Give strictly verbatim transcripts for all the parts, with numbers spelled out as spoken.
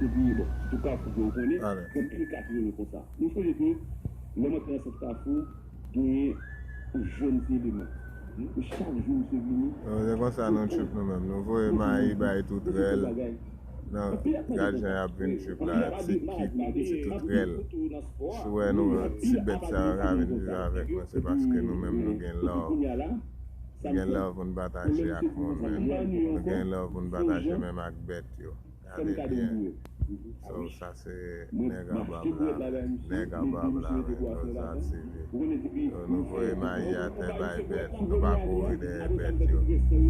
Epi, bon, tout Kafou ke w konnen, gen anpil ka ki rele konsa. Nou sonje ke lè m antre nan sant Kafou, genyen yon jèn ti eleman. Chak jou misye vini. Se konsa nou trip nou menm. Nou voye mayi bay tou trèl. Nan, gad jan y ap vin trip la, ti kit, ti tou trèl. Si w wè nou, ti bèt sa yo ka vin viv avèk nou, se paske nou menm nou gen love. Nou gen love pou n pataje ak moun menm. Nou gen love pou n pataje menm ak bèt yo. Gade byen. So, sa se nèg an bab la, nèg an bab la, men, Rosa T V. Yo, nou voye mayi atè bay bèt, nou pa kouri dèyè bèt yo.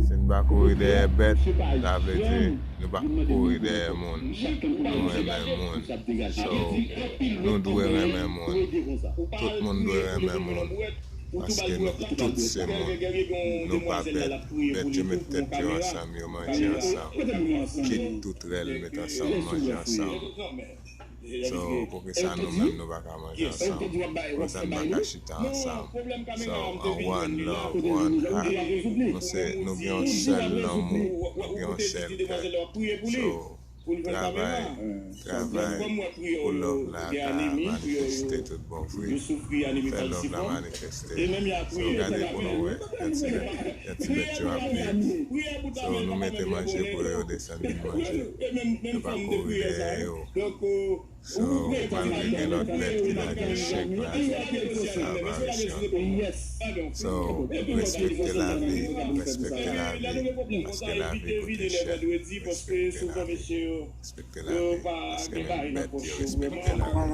Si n pa kouri dèyè bèt, sa vle di nou pa kouri dèyè moun. Nou renmen moun. So, nou dwe renmen moun. Tout moun dwe renmen moun. Paske nou tout se moun. Nou pa bèt. Bèt yo met tèt yo ansanm, yo manje ansanm. Kit tou trèl met ansanm, manje ansanm. So, poukisa nou menm nou pa ka manje ansanm? Poukisa nou pa ka chita ansanm? So, an one love, one heart. Nou se, nou gen yon sèl lanmou, nou gen yon sèl kè. So, travay, travay pou love la ka manifeste tout bon vre. Fè love la manifeste. So, gade pou nou wè, yon ti bèt, yon ti bèt yo ap viv. So, nou mete manje pou yo, yo desann vin manje. Yo pa kouri dèyè yo. So, malgre gen lòt bèt ki lage chèk la, sa pa riskè. So, respekte lavi, respekte lavi, paske lavi koute chè. Respekte lavi, respekte lavi, paske menm bèt yo respekte lavi.